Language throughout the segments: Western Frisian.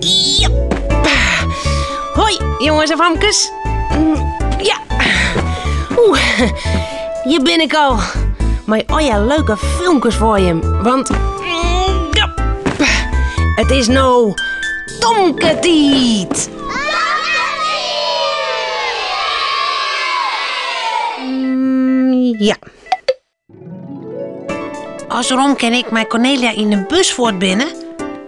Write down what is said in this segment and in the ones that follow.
Jep. Hoi, jonges en famkes. Ja. Oeh, hjir bin ik al. Mei al leuke filmkes foar jim. Want ja, it is no Tomke-tiid. Ja. As Romke en ik mei Cornelia yn de bus fuort binne,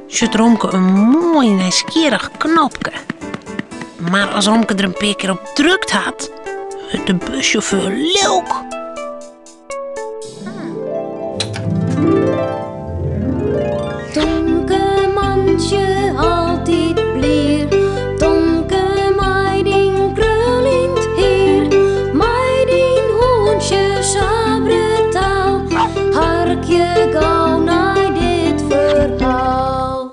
sjocht Romke in moai nijsgjirrich knopke. Mar as Romke der in pear kear op drukt hat, wurdt de bussjauffeur lilk. Tomke mantsje altyd blier, Tomke mei dyn kruljend hier, mei dyn hûntsje sa brutaal, harkje gau nei dit ferhaal.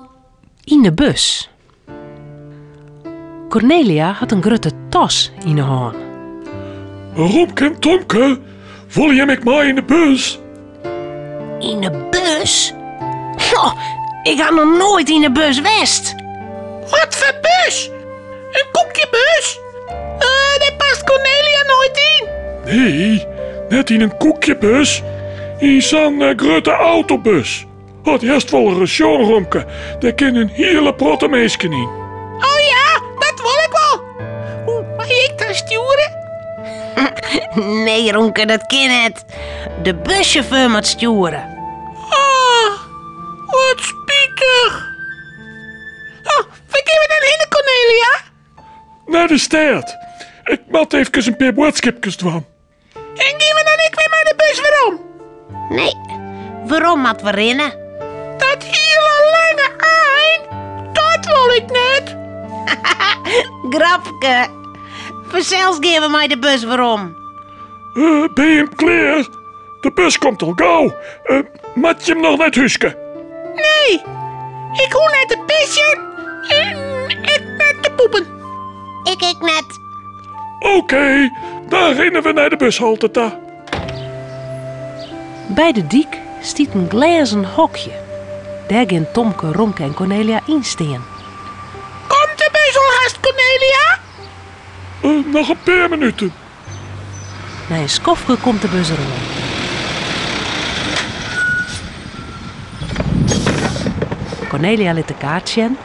Yn de bus. Cornelia hat in grutte tas yn 'e hân. Romke en Tomke, wolle jim ek mei yn de bus? Yn de bus? Oh, ik ha noch noait yn 'e bus west. Wat foar bus? In koekjebus? Uh, dêr past Cornelia noait yn. Nee, net yn in koekjebus. Yn sa'n eh, grutte autobus. Wat hast wol ris sjoen, Romke. Dêr kin in hiele protte minsken yn. Oh ja, dat wol ik wol. Hoe mei ik dan stjoere? Nee, Romke, dat kin net. De bussjauffeur moat stjoere. Oh, wat spitich. Oh, wêr gean we dan hinne, Cornelia? Nei de stêd. Ik moat efkes in pear boadskipkes dwaan. En gean we dan ek wer mei de bus werom? Nee, werom moat we rinne. Dat hiele lange ein, dat wol ik net. Grapke. Fansels gean we mei de bus werom. Uh, bin jim klear? De bus komt al gau. Uh, moat jim noch nei it húske? Nee, ik hoech net te pisjen en ek net te poepen. Ik ek net. Oké, dan rinne we nei de bushalte ta. By de dyk stiet in glêzen hokje. Dêr gean Tomke, Romke en Cornelia yn stean. Komt de bus al hast, Cornelia? Uh, noch in pear minuten. Nei in skoftke komt de bus deroan. Cornelia lit de kaart sjen.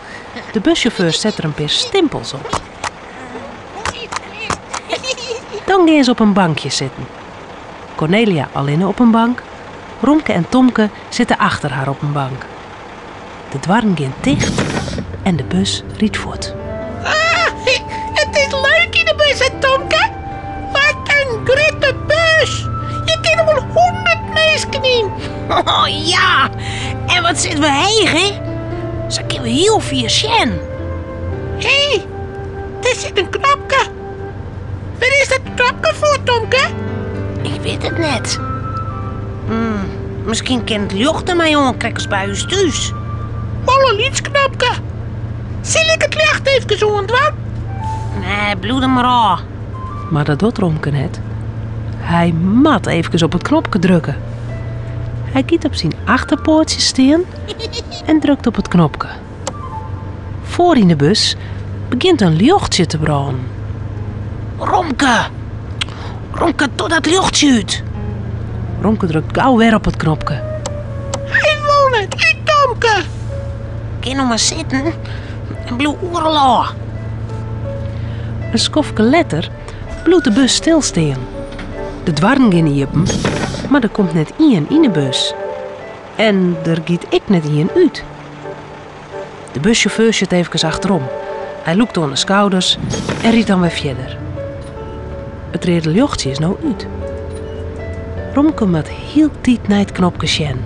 De bussjauffeur set der in pear stimpels op. Dan gean se op in bankje sitten. Cornelia allinne op in bank, Romke en Tomke sitte achter har op in bank. De doarren gean ticht en de bus rydt fuort. Ah, it is leuk yn de bus, hè, Tomke? Wat in grutte bus! Je kinne wol 100 minsken yn. Oh ja, en wat sitte we heech, hè? Sa kinne we hiel fier sjen. Hé, dêr sit in knopke. Wêr is dat knopke foar, Tomke? Ik wit it net. Hmm, miskien kin it ljocht dermei oan, krekt as by ús thús. Wol in lyts knopke. Sil ik it ljocht efkes oandwaan? Nee, bliuw der mar ôf. Mar dat docht Romke net. Hy moat efkes op it knopke drukke. Hy giet op syn achterpoatsje stean en drukt op it knopke. Foar yn de bus begjint in ljochtsje te brânen. Romke! Romke, doch dat ljochtsje út! Romke drukt gau wer op it knopke. Hy wol net út, Tomke! Gean no mar sitten en bliuw oeral ôf. In skoftke letter bliuwt de bus stilstean. De doarren gean iepen, mar der komt net ien yn 'e bus. En der giet ek net ien út. De bussjauffeur sjocht efkes achterom. Hy lûkt oan de skouders en rydt dan wer fierder. It reade ljochtsje is no út. Romke moat hieltyd nei it knopke sjen.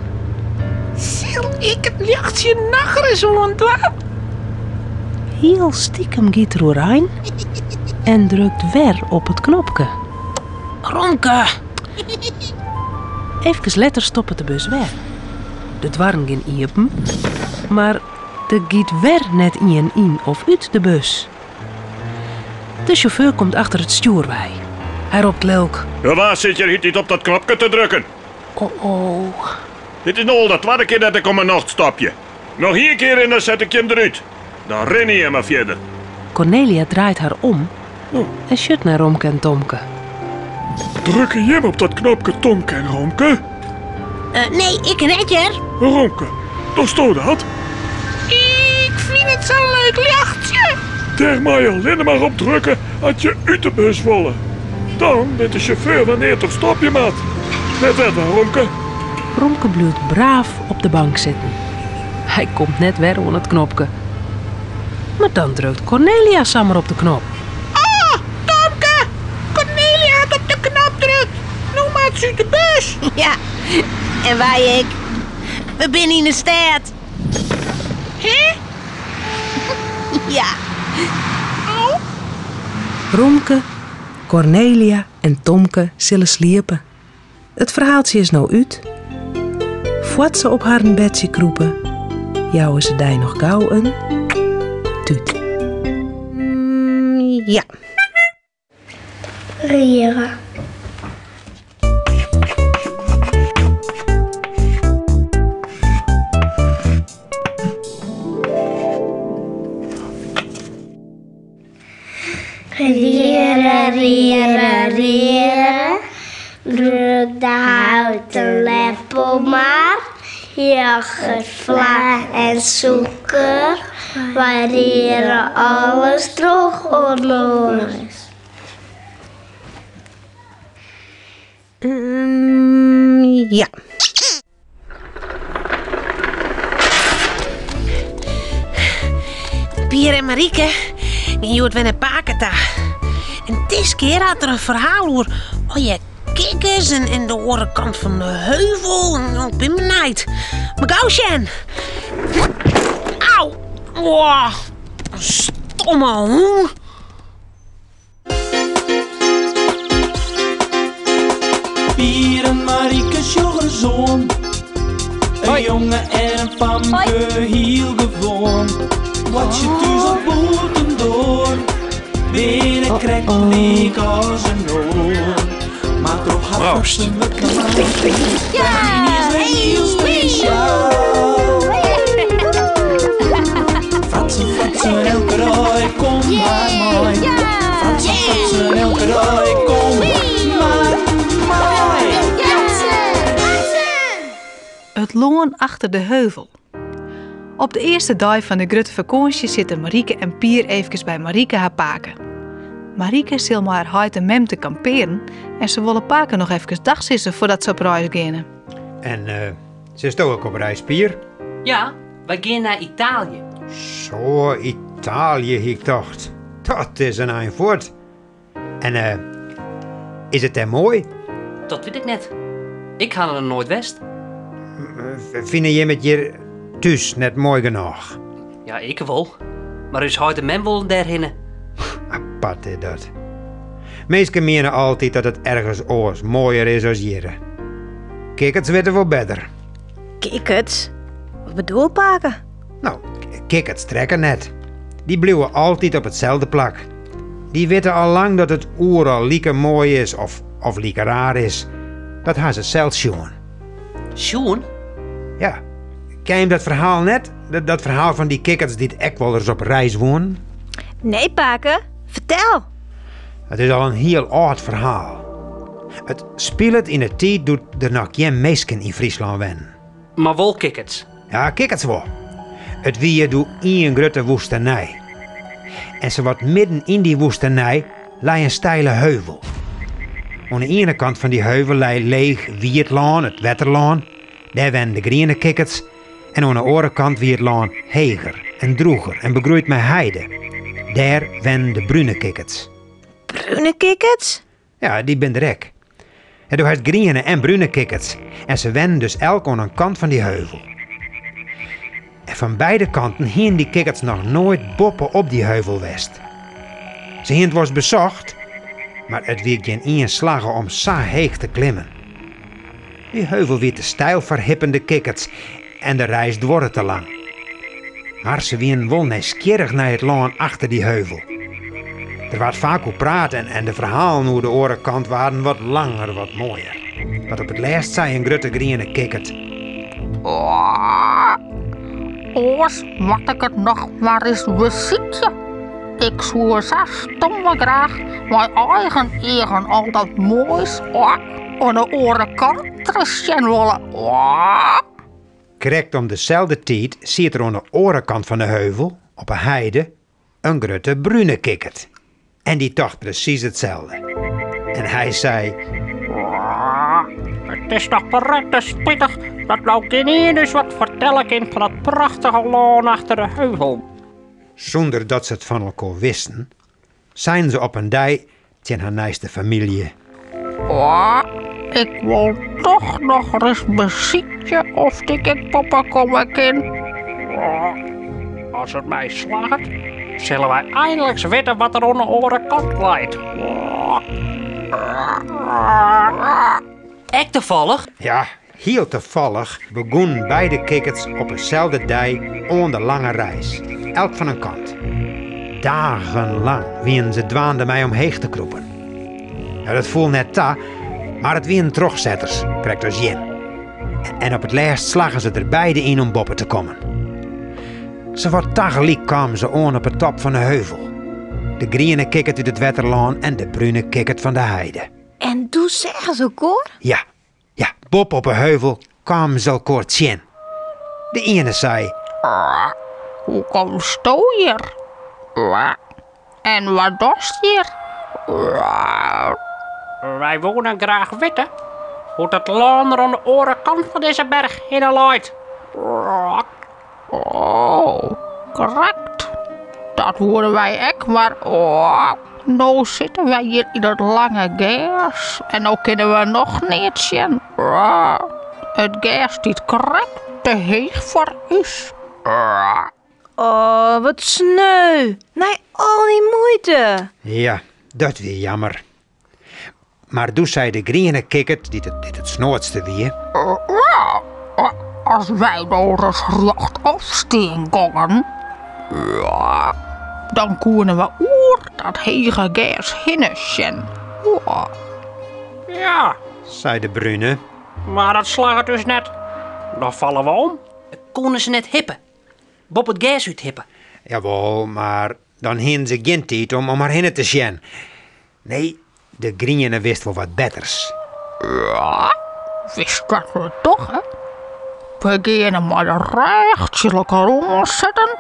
Sil ik it ljochtsje nochris oandwaan? Hiel stikem giet er oerein en drukt wer op it knopke. Romke! Efkes letter stoppet de bus wer. De doarren gean iepen, mar der giet wer net ien yn of út de bus. De sjauffeur komt achter it stjoer wei. Hy ropt lilk. Wa sit hjir hieltyd op dat knopke te drukken? Oh oh. Dit is no al de twadde kear dat ik om 'e nocht stopje. Noch ien kear en dan set ik jim derút. Dan rinne jim mar fierder. Kornelia draait har om en sjocht nei Romke en Tomke. Drukke jim op dat knopke Tomke en Romke? Eh, nee, ik net hear. Romke, dochsto dat? Ik fyn it sa'n leuk ljochtsje. Dêr mei je allinne mar op drukke as je út de bus wolle. Dan wit de sjauffeur wannear't er stopje moat. Net wer dan, Romke? Romke bliuwt braaf op de bank sitten. Hy komt net wer oan it knopke. Mar dan drukt Kornelia samar op de knop. Oh, Tomke! Kornelia hat op de knop drukt. No moat se út de bus. Ja, en wy ek. We binne yn de stêd. Hè? Ja. Oh. Romke, Kornelia en Tomke sille sliepe. It ferhaaltsje is no út. Foar't se op harren bedsje krûpe, jouwe se dy noch gau in tút. Ja. Riere. Riere, riere, riere, brûk de houten leppel mar, yochert, fla en sûker, wy riere alles troch inoar. Ja. Pier en Marieke gean hjoed wer nei pake ta. En diskear hat er in ferhaal oer allegear kikkers en, en de oare kant fan de heuvel. En ik bin benijd. Mar gau sjen. Au! Oh, stomme hûn. Pier en Marieke sjogge soan. In jonge en in famke, hiel gewoan. Boartsje thús of bûtendoar, binne krekt lyk as in oar. Mar troch har Proost. fratsen wurdt normaal. Is wer hiel spesjaal. Fratsen, fratsen, elke dei, kom mar mei. Fratsen, fratsen, elke dei, kom mar mei. It lân achter de heuvel. Op de earste dei fan de grutte fakânsje sitte Marieke en Pier eefkes by Marieke har pake. Marieke sil mei har heit en mem te kampearen en se wolle pake noch efkes dachsizze foardat se op reis geane. En uh, silsto ek op reis, Pier? Ja, wy gean nei Itaalje. Zo, Itaalje, hie ik tocht. Dat is in ein fuort. En uh, is it dêr moai? Dat wit ik net. Ik ha der noait west. Fine jim it hjir thús net moai genôch? Ja, ik wol. Mar ús heit en mem wolle dêrhinne. Apart is dat. Minsken miene altyd dat it ergens oars moaier is as hjirre. Kikkerts witte wol better. Kikkerts? Wat bedoelt pake? No, kikkerts trekke net. Dy bliuwe altyd op itselde plak. Dy witte al lang dat it oeral like moai is of, of like raar is. Dat ha se sels sjoen. Sjoen? Ja. Ken jim dat ferhaal net? Dat, dat ferhaal fan dy kikkerts dy't ek wolris op reis woenen? Nee, pake. Fertel. It is al in hiel âld ferhaal. It spilet yn 'e tiid doe't der noch gjin minsken yn Fryslân wennen. Mar wol kikkerts. Ja, kikkerts wol. It wie doe ien grutte woestenij. En sawat midden yn dy woestenij lei in steile heuvel. Oan de iene kant fan dy heuvel lei leech wiet lân, it wetterlân. Dêr wennen de griene kikkerts. En oan de oare kant wie it lân heger en drûger en begroeid mei heide. Dêr wennen de brune kikkerts. Brune kikkerts? Ja, dy binne der ek. En do hast griene en brune kikkerts en se wennen dus elk oan in kant fan dy heuvel. En fan beide kanten hienen dy kikkerts noch noait boppe op dy heuvel west. Se hienen it wolris besocht, mar it wie gjin ien slagge om sa heech te klimmen. Dy heuvel wie te steil foar hippende kikkerts en de reis duorre te lang. Mar se wienen wol nijsgjirrich nei it lân achter dy heuvel. Der waard faak oer praat en, en de ferhalen oer de oare kant waarden wat langer wat moaier. Want op it lêst sei in grutte griene kikkert. Oars moat ik it noch mar ris besykje. Ik soe sa stomme graach mei eigen eagen al dat moais oan de oare kant ris sjen wolle. Krekt om deselde tiid siet der oan de oare kant fan de heuvel, op 'e heide, in grutte brune kikkert. En dy tocht presys itselde. En hy sei. It is noch berette spitich dat no gjinien ús wat fertelle kin fan dat prachtige lân achter de heuvel. Sûnder dat se it fan elkoar wisten, seinen se op in dei tsjin har neiste famylje. Ik wol toch noch ris besykje oft ik ek boppe komme kin. As it my slagget, sille wy einliks witte wat der oan de oare kant leit. Ek tafallich? Ja, hiel tafallich begûnen beide kikkerts op 'e selde dei oan de lange reis, elk fan in kant. Dagenlang wienen se dwaande mei omheech te krûpen. Ja, dat foel net ta, mar it wienen trochsetters, krekt as jim. En op it lêst slaggen se der beide yn om boppe te kommen. Sawat tagelyk kamen se oan op 'e top fan 'e heuvel. De griene kikkert út it wetterlân en de brune kikkert fan de heide. En doe seagen se elkoar? Ja, ja, boppe op 'e heuvel kamen se elkoar tsjin. De iene sei. Hoe komsto hjir? En wat dochst hjir? Wy woenen graach witte hoe't it lân der oan de oare kant fan dizze berch hinne leit. Oh, krekt. Dat woene wy ek, mar no sitte wy hjir yn it lange gers en no kinne we noch neat sjen. It gers stiet krekt te heech foar ús. Oh, wat sneu. Nei al dy muoite. Ja, dat wie jammer. Mar doe sei de griene kikkert, dy't it, dy't it snoadste wie. As wy no ris rjochtop stean gongen, ja, dan koene we oer dat hege gers hinne sjen. Ja, sei de brune. Mar dat slagget ús net. Dan falle we om. Koene se net hippe? Boppe it gers úthippe? Jawol, mar dan hienen se gjin tiid om om har hinne te sjen. Nee, de griene wist wol wat betters. Ja, witst wat we dogge? We geane mei de rêch tsjin elkoar oan sitten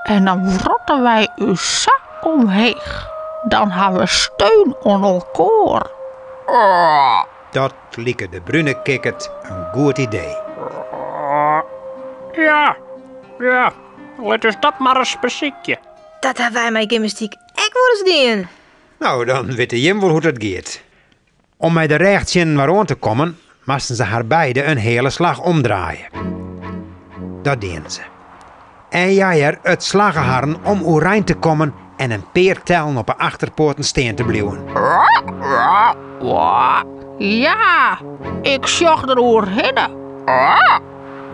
en dan wrotte wy ús sa omheech. Dan ha we steun oan elkoar. Dat like de brune kikkert in goed idee. Ja, ja, lit ús dat mar ris besykje. Dat ha wy mei gymnastyk ek wolris dien. No, dan witte jim wol hoe't dat giet. Om mei de rêch tsjin inoar oan te kommen, moasten se har beide in heale slach omdraaie. Dat dienen se. En ja hear, it slagge harren om oerein te kommen en in pear tellen op 'e achterpoaten stean te bliuwen. Ja, ik sjoch der oerhinne.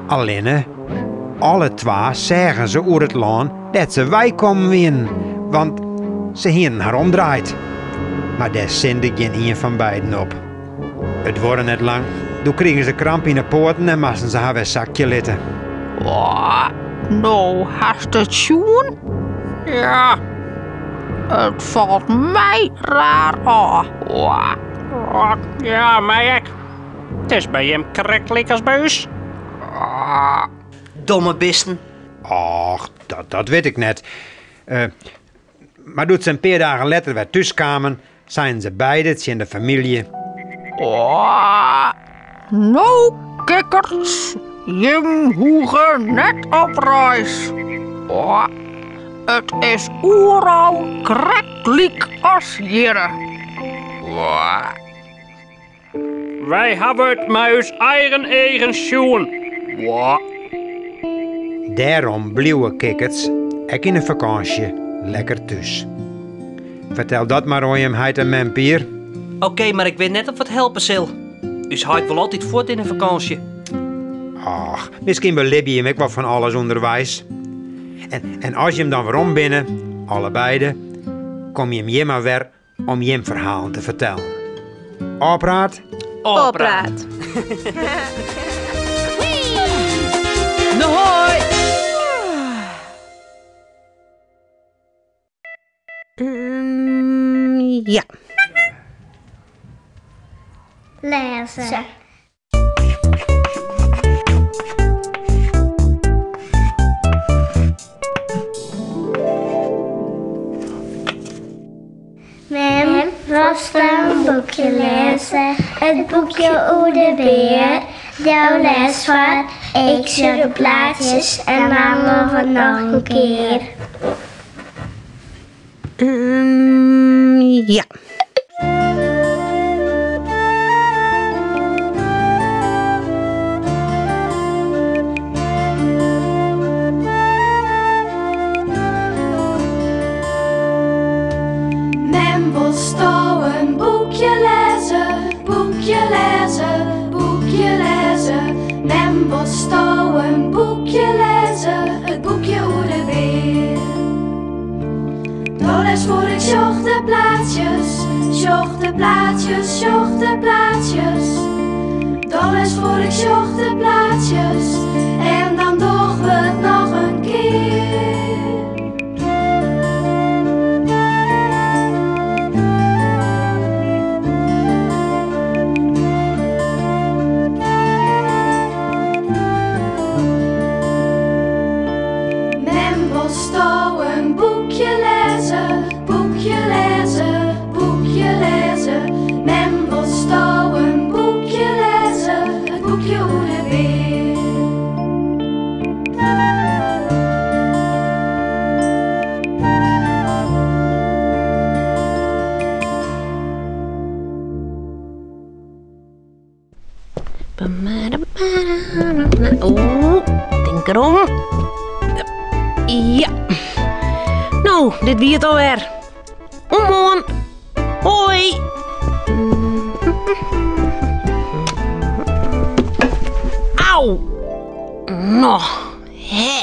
Allinne, alle twa seagen se oer it lân dêr't se weikommen wienen, want se hienen har omdraaid. Mar dêr sinde gjin ien fan beiden op. It duorre net lang, doe krigen se kramp yn 'e poaten en moasten se har wer sakje litte. No hast it sjoen? Ja. It falt my raar ôf. Ja, my ek. It is by jim krekt lyk as by ús. Domme bisten. Och, dat, dat wit ik net. Uh, mar doe't se in pear dagen letter wer thús kamen, seinen se beide tsjin de famylje. Oh, no kikkerts, jim hoege net op reis. Oh, it is oeral krekt lyk as hjirre. Oh. Wy hawwe it mei ús eigen eagen sjoen. Dêrom bliuwe kikkerts, ek yn 'e fakânsje, lekker thús. Fertel dat mar oan jim heit en mem, Pier. Oké, mar ik wit net oft it helpe sil. Us heit wol altyd fuort yn 'e fakânsje. Och, miskien belibje jim ek wol fan alles ûnderweis. En, en as jim dan werom binne, allebeide, kom jim hjir mar wer om jim ferhalen te fertellen. Ofpraat? Ofpraat. No hoi! Ja. Lêze. Mem, wolst in boekje lêze? It boekje oer de bear. Do lêst foar, ik sjoch de plaatsjes en dan dogge we it noch in kear. Ja. Mem, wolsto in boekje lêze, boekje lêze, boekje lêze? Mem, wolsto in boekje lêze, it boekje oer de bear? Do lêst foar, ik sjoch de plaatsjes, sjoch de plaatsjes, sjoch de plaatsjes. Do lêst foar, ik sjoch de plaatsjes en dan dogge we it noch in kear. Mem, wolsto in boekje lêze, boekje lêze, boekje lêze? Mem, wolsto in boekje lêze, it boekje oer de bear? Oeh, tink derom. Ja. No, dit wie it alwer. Oant moarn. Hoi. Au. No, hè.